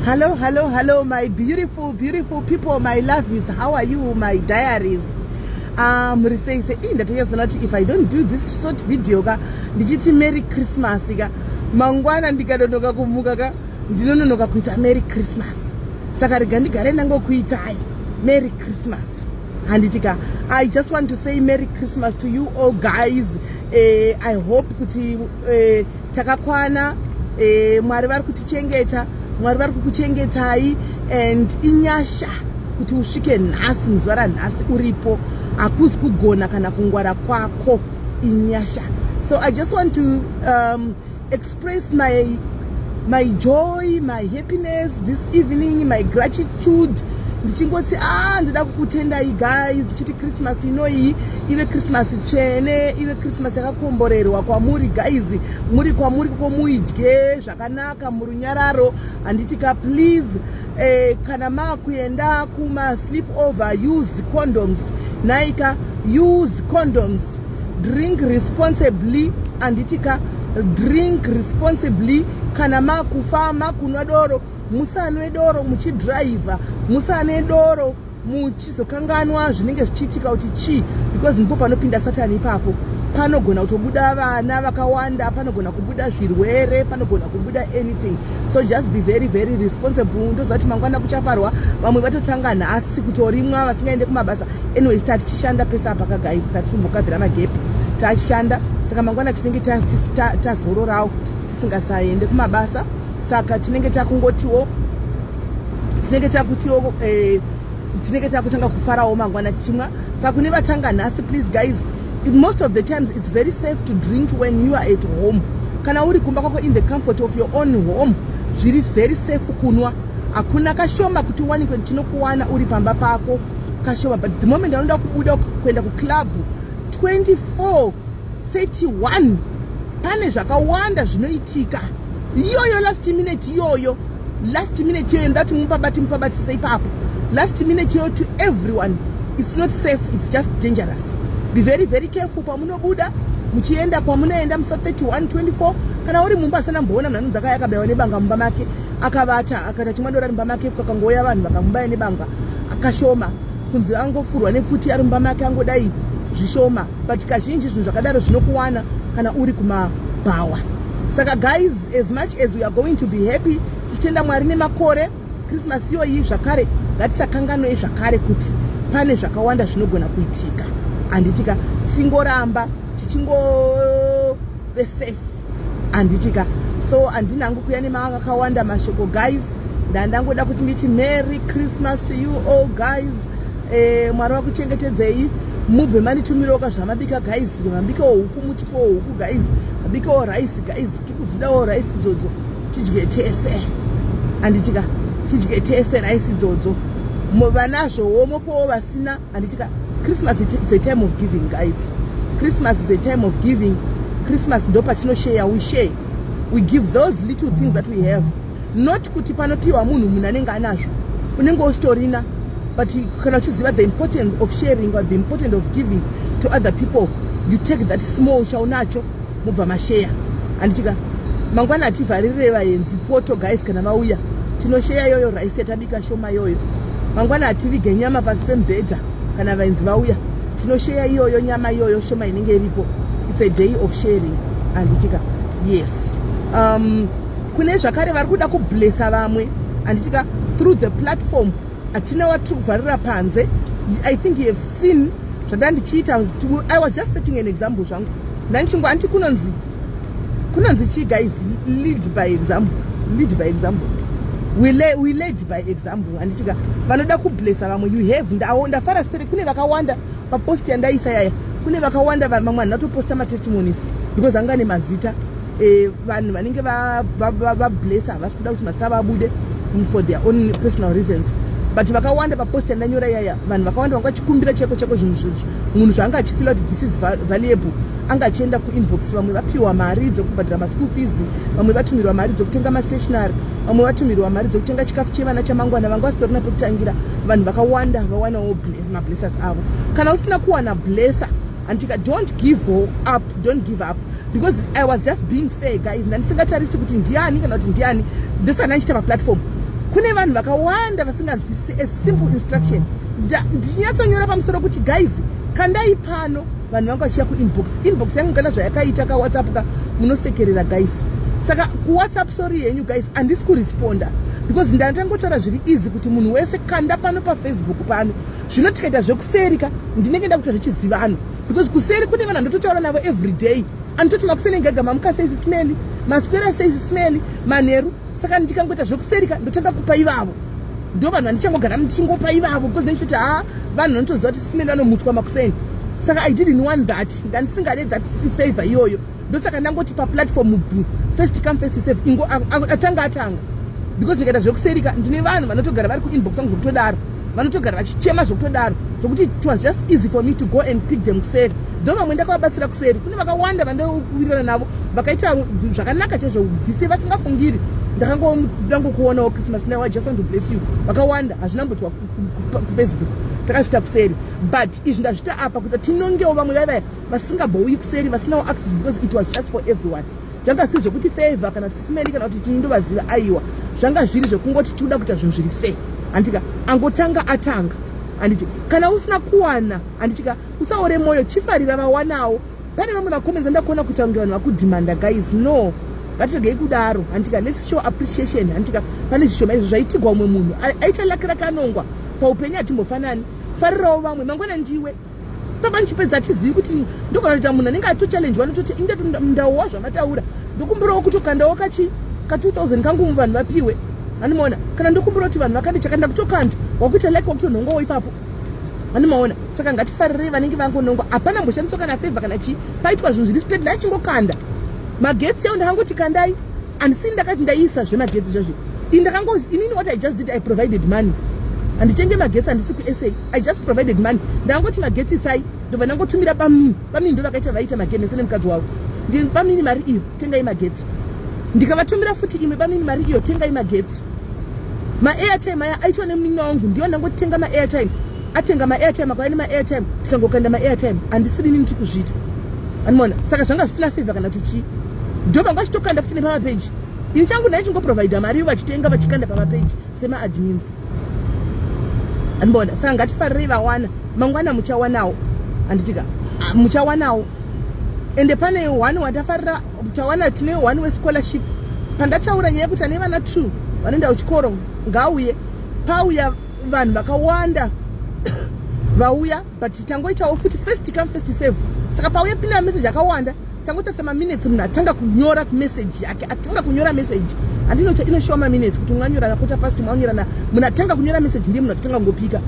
Hello, hello, hello, my beautiful, beautiful people, my lovies. How are you, my diaries? Muri sei sei? Ii, ndatonyatsoona kuti if I don't do this short video ka, ndichiti Merry Christmas ka, mangwana ndikadonoka kumuka ka, ndinononoka kuita Merry Christmas. Saka rega ndigare ndangokuitai Merry Christmas. Handiti ka, I just want to say Merry Christmas to you all, guys. I hope kuti takakwana, Mwari vari kutichengeta, Mwari vari kukuchengetai, and inyasha kuti usvike nhasi, muzuva ranhasi uripo. Hakuzi kugona kana kungwara kwako, inyasha. So I just want to express my joy, my happiness this evening, my gratitude, ndichingoti, ah, ndoda kukutendai, guys, ndichiti Christmas inoyi ive Christmas tsvene, ive Christmas yakakomborerwa kwamuri, guys. Muri kwamuri komuidye zvakanaka murunyararo, handiti ka? Please, kana maakuenda kuma sleep over, use condoms naika, use condoms, drink responsibly, handiti ka? Drink responsibly. Kana makufamba kunwa doro, musanwe doro muchidhiraivha, musanwe doro muchizokanganwa zvinenge zvichiitika kuti chii, because ndipo panopinda Satani ipapo. Panogona kutobuda vana vakawanda, panogona kubuda zvirwere, panogona kubuda anything. So just be very, very responsible. Ndoziva kuti mangwana kuchafarwa, vamwe vatotanga nhasi kutorimwa vasingaende kumabasa. Anyways, tatichishanda pese apa ka, guys, tatimbokavhira magepi, tashanda. Saka mangwana tinenge tazororawo, tisingasaende kumabasa. Saka tinenge takungotiwo, tinenge takutiwo, tinenge takutanga kufarawo mangwana tichimwa. Saka kune vatanga nhasi, please, guys, most of the times it's very safe to drink when you are at home. Kana uri kumba kwako, in the comfort of your own home, zviri very safe kunwa. Hakuna kashoma kuti uwanikwe chinokuwana uri pamba pako, kashoma. But the moment anoda kubuda kuenda kuclub 24 31, pane zvakawanda zvinoitika. Iyoyo last minute, iyoyo last minute iyoyo, ndati mupabati, mupabatise ipapo. Last minute iyoyo, to everyone, it's not safe, it's just dangerous. Be very, very careful pamunobuda muchienda kwamunoenda musi 31 24. Kana uri mumba, asana mboona munhu anonzi akaya akabayiwa nebanga mumba make, akavata, akaita chimwadora mumba make, kakangouya vanhu vakamubaya nebanga, akashoma. Kunzi angopfurwa nepfuti ari mumba make, angodai, zvishoma. But kazhinji zvinhu zvakadaro zvinokuwana kana uri kumabhawa. Saka guys, as much as we are going to be happy, tichitenda Mwari nemakore, Christmas iyoyi zvakare, ngatisakanganwei zvakare kuti pane zvakawanda zvinogona kuitika, handitika? Tingoramba tichingove safe, handitika? So handina hangu kuya nemakakawanda mashoko, guys. Ndandangoda kuti nditi Merry Christmas to you all, guys. Mwari vakuchengetedzei. Mubve manditumirawo zvamabika, guys. Mabikawo huku, mutipowo huku, guys. Mabikawo rice, guys, tikudzidawo rice idzodzo, tidye tese, handitika? Tidye tese rice idzodzo. Vanazvowo mopowo vasina, handitika? Christmas is a time of giving, guys. Christmas is a time of giving. Christmas ndo patinoshare. We share, we give those little things that we have. Not kuti panopiwa munhu, munhu anenge anazvo, unenge usitorina, but kana uchiziva the importance of sharing or the importance of giving to other people, you take that small chaunacho, mubva masheya, handitika? Mangwana hativharirire vaenzi poto, guys. Kana vauya, tinosheya iyoyo rice yatabika shoma iyoyo. Mangwana hativige nyama pasi pemubhedha. Kana vaenzi vauya, tinosheya iyoyo nyama iyoyo shoma inenge iripo. It's a day of sharing, handitika? Yes. Kune zvakare vari kuda kublessa vamwe, handitika, through the platform, hatina watiri kuvharira panze. I think you have seen zvanda ndichiita. I was just setting an example zvangu. Ndanichingo anti kunonzi chii, guys? Lead by example, lead by example. We led by example, handitika? Vanoda kublessa vamwe, you have ndafara stere kune vakawanda papost yandaisa yaya. Kune vakawanda, vamwe vanhu vatoposta matestimonies because anga nemazita. Vanhu vanenge vablessa havasi kuda kuti mazita vabude for their own personal reasons, but vakawanda papost yandanyora yaya, vanhu vakawanda vanga vachikumbira cheko cheko zvinhu, munhu zvaanga achifeela kuti this is valuable, anga achienda kuinbox. Vamwe vapiwa mari dzekubhadhara maschool fees, vamwe vatumirwa mari dzekutenga mastationary, vamwe vatumirwa mari dzekutenga chikafu chevana chamangwana, vanga vasitorina pekutangira. Vanhu vakawanda vawanawo mablessers avo. Kana usina kuwana blesser, anditika, don't give up, don't give up, because I was just being fair, guys. Ndandisingatarisi kuti ndiani kana kuti ndiani. Ndisana ndichiita paplatform. Kune vanhu vakawanda vasinganzwisisi a simple instruction. Ndichinyatsonyora pamusoro kuti, "Guys, kandai pano." Vanhu vanga vachiya kuinbox. Inbox yangu kana zvayakaita kaWhatsApp ka, munosekerera, guys. Saka kuWhatsApp, sorry yenyu guys, handisi kuresponda because ndandangotaura zviri easy kuti munhu wese kanda pano paFacebook pano. Zvino tikaita zvekuseri ka, ndinenge ndakuita zvechizivano, because kuseri kune vanhu andototaura navo every day. Anditoti makuseni gaga, mamuka sei Sis Melly, maswera sei Sis Melly, manheru. Saka ndikangoita zvekuserika, ndotanga kupa ivavo. Ndo vanhu vandichangogara ndichingopa ivavo, because ndichitoti, ha, vanhu vanotoziva kuti Sis Melly vanomutswa makuseni. Saka I didn't want that, ndandisingade that favor iyoyo. Ndosaka ndangoti paplatform, first come, first serve. Ingo atanga atanga, because ndikaita zvekuserika, ndine vanhu vanotogara vari kuinbox vangu zvekutodaro, vanotogara vachichema zvekutodaro, zvokuti it was just easy for me to go and pick them kuseri. Ndo vamwe ndakavabatsira kuseri. Kune vakawanda vandowirirana navo vakaita zvakanaka chaizvo dhise vasingafungiri. Ndakangokuonawo Christmas now, I just want to bless you. Vakawanda hazvinambotiwa kuFacebook, takazvita kuseri, but izvi ndazvita apa kuita tinongewo vamwe vaivaya vasingambouyi kuseri, vasinawo access, because it was just for everyone. Zvanga siri zvekuti favor kana kuti Sis Melly kana kuti chii, ndovaziva. Aiwa, zvanga zviri zvekungoti tinoda kuita zvinhu zviri fair, handika? Angotanga atanga, handiti? Kana usina kuwana, handitika, usaore mwoyo, chifarira vawanawo. Pane vamwe macomments andakuona kuita kunge vanhu vakudhimanda. Guys, no, ngatiregei kudaro, handika? Let's show appreciation, handika? Pane zvishoma izvo zvaitigwa umwe munhu aita lucky rakanongwa. Paupenyu hatimbofanani. Farirawo vamwe, mangwana ndiwe papa. Ndichipedza, hatizivi kuti ndogona kuita munhu anenge atochallengewa nototi ndawowa zvamataura, ndokumbirawo kutokandawo kachi ka2000 kangu, vanhu vapiwe, handimaona? Kana ndokumbira kuti vanhu vakande chakanda, kutokanda, wakuita like, wakutonhongawo ipapo, handimaona? Saka ngatifarirei vanenge vangonongwa. Hapana mboshandiswa kana favor kana chii, paitwa zvinhu zviri straight. Ndachingokanda magetsi yao, ndakangoti kandai. Handisini ndakati ndaisa zvemagetsi zvazvo. Indakango inini, what I just did, I provided money. Handitenge magetsi, handisi kuSA. I just provided money. Ndangoti magetsi isai, ndobva ndangotumira bamnini. Bamnini ndo vakaita, vaita magemese nemukadzi wavo. Bamnini, mari iyo, tengai magetsi. Ndikavatumira futi imwe, bamnini, mari iyo, tengai magetsi. Maairtime aya aitwa nemunin'ina wangu, ndiyo ndangotenga maairtime. Atenga maairtime, akauya nemaairtime, tikangokanda maairtime. Handisiri nini tiri kuzviita, andimaona? Saka zvanga zvisina favor kana kuti chii. Ndo vanga vachitokanda futi nepamapeji. Ini changu ndaichingoprovaida mari, ivo vachitenga, vachikanda pamapeji semaadmins, andimaona? Saka ngatifarirei vawana, mangwana muchawanawo, handitika? Ah, muchawanawo. Ende pane one watafarira, tawana, tine one wescholarship. Pandataura nyaya yekuti ane vana two vanoenda kuchikoro ngauye, pauya vanhu vakawanda vauya, but tangoitawo futi first come, first serve. Saka pauya pinda message akawanda, tangoita semaminutes. Munhu atanga kunyora message yake, atanga kunyora message, handinoti inoshowa maminutes kuti mwanyora na past, mwanyora na munhu atanga kunyora message ndiye munhu atotanga kungopika.